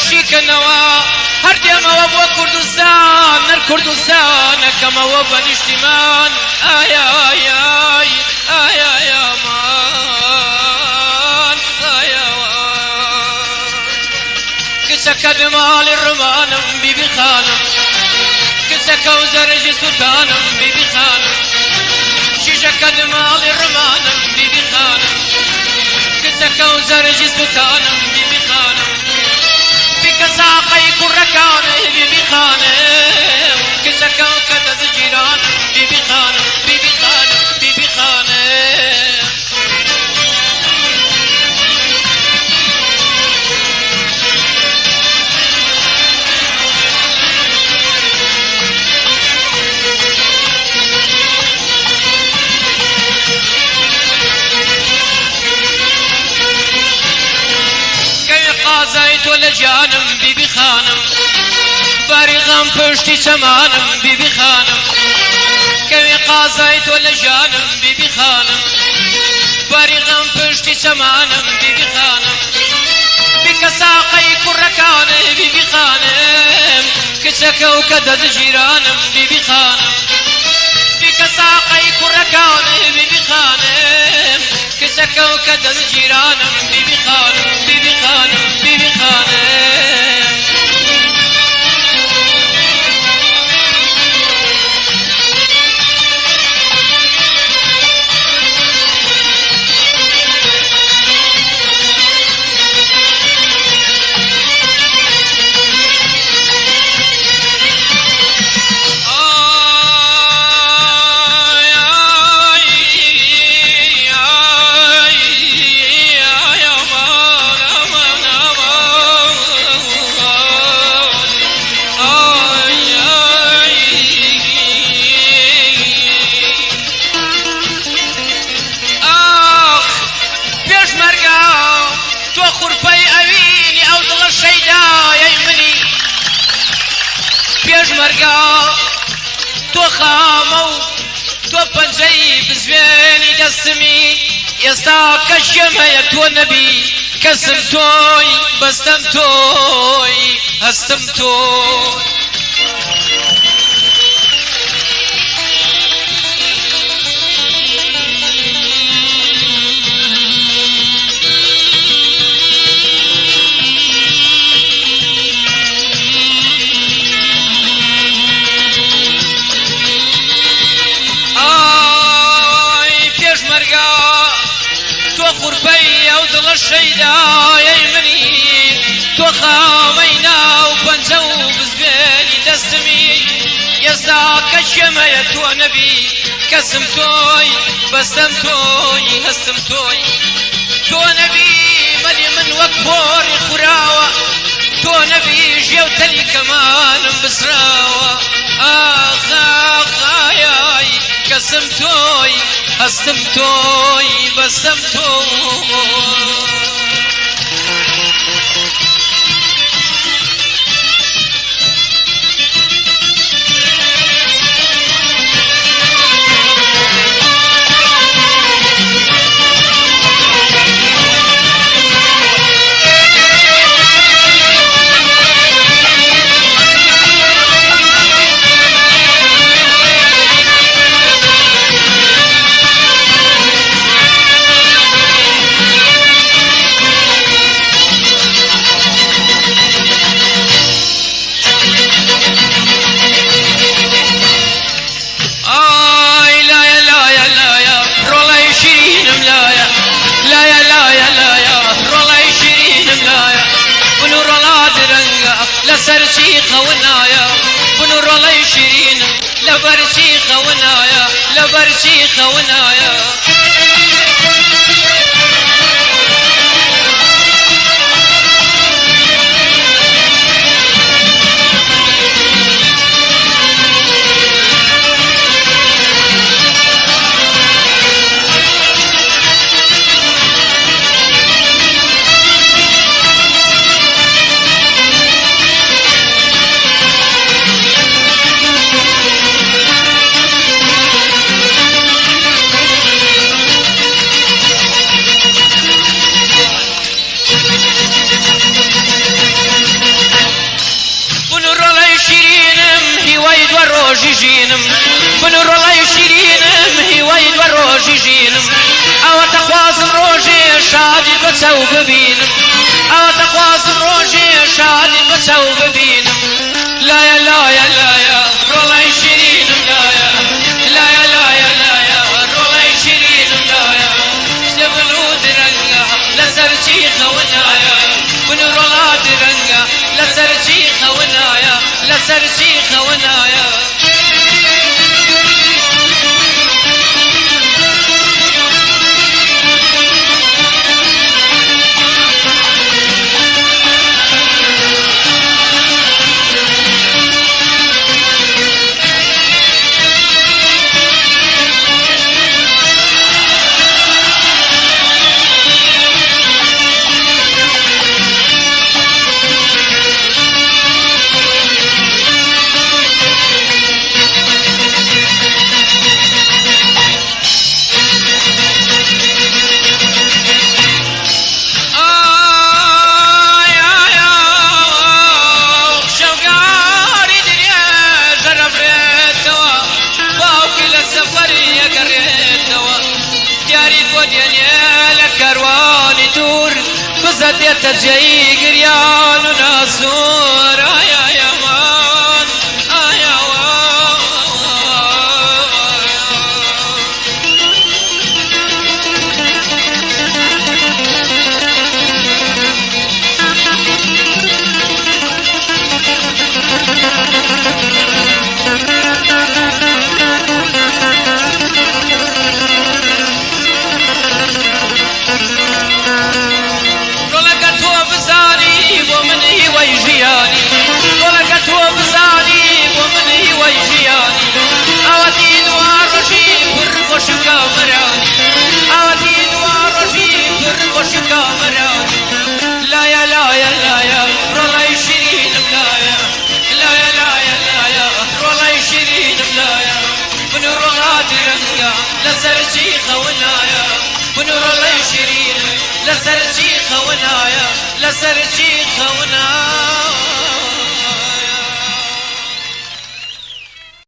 شیکەنەوە هەر دێمەوە بۆ کوردستان نەر کوردستانەکەمەوە بە نیشتیمان ئای ئای ئای ئای ئای ئامان ئای کچەکە ماڵی ڕمانم بیبی خانم کچەکە و زەرجی سوتانم بیبی خانم شیشەکە ماڵی ڕمانم بیبی خانم کچەکە و زەرجی سوتانم بیبی خانم بکە ساقەی کوڕەکانە بیبی خانم کچەکە و کە دەست جیرانم بیبی خانم بیبی خانم بیبی خانم. کەوی قازای تۆ لە گیانم بیبی خانم باری غەم پشتی چەمانم بیبی خانم کەوی قازای تۆ لە گیانم بیبی خانم باری غەم پشتی چەمانم بیبی خانم بکە ساقەی کوڕەکانە بیبی خانم کچەکە و کە دەست ژیرانم بیبی خانم بکە ساقەی کوڕەکانە بیبی خانم کچەکە و کە دەست ژیرانم بیبی خانم بیبی خانم بیبی خانم. ئای ئای ئای ئای ئەمان ئەمان ئەمان ئای ئای ئاخ پێشمەرگە تۆ خورپەی ئەوینی ئەو دڵە شەیدایەی منی پێشمەرگە تۆ خامە و تۆ پەنجەی بزوێنی دەستمی ئێستا کەشێم هەیە تۆ نەبی کەسم تۆی بەستەم تۆی هەستم تۆی. ئای پێشمەرگە تۆ خورپەی ئەو دڵە شەیدایەی منی تۆ خامەی ناو پەنجە و بزوێنی دەستمی ئێستا کەشێم هەیە تۆ نەبی کەسم تۆی بەستەم تۆی هەستم تۆی تۆ نەبی مەلی من وەک پۆڕی خوراوە تۆ نەبی ژێو تەلی کەمانم بسراوە ئاخ ئاخ ئای ئای کەسم تۆی هەستم تۆی بەستەم تۆی. ئای لایە لایە لایە ڕۆڵەی شیرینم لایە لایە لایە لایە ڕۆڵەی شیرینم لایە بن و ڕۆڵا درەنگە لەسەر چی خەونایە بن و ڕۆڵەی شیرینم لەبەر چی خەونایە لەبەر چی خەونایە. ڕۆژی ژینم من و ڕۆڵەی شیرینم هیوای دووە ڕۆژی ژینم ئەوە تەخوازم ڕۆژێ شادیت بە چاو ببینم ئەوە تەخوازم ڕۆژێ شادیت بە چاو ببینم لایە لایە لایە ڕۆڵەی شیرینم لایە لایە لایە لایە ڕۆڵەی شیرینم لایە شتبن و درەنگە لەسەر چی خەونایە من و ڕۆڵا درەنگە لەسەر چی خەونایە لەسەر چی خەونایە. ئای ئای ئاخ شەوگاری درێژە دەبرێتەوە باوکی لە سەفەری ئەگەڕێتەوە دیاریت بۆ دێنێ لە کاروانی دوور بزە دێتە جێی گریان و ناسوور ئای ئای ئەمان ئای ئاوای. ڕۆڵەکە تۆ بزانی بۆ من هیوای ژیانی ڕۆڵەکە تۆ بزانی بۆ من هیوای ژیانی ئاواتی دوا ڕۆژی پڕ خۆش و کامەرانی ئاواتی دوا ڕۆژی پڕ خۆش و کامەرانی لایە لایە لایە ڕۆڵەی شیرینم لایە لایە لایە لایە ڕۆڵەی شیرینم لایە من و ڕۆڵا درەنگە لەسەر چی خەونایە من و ڕۆڵەی شیرینم لەسەر چی خەونایە لەسەر چی خەونایە.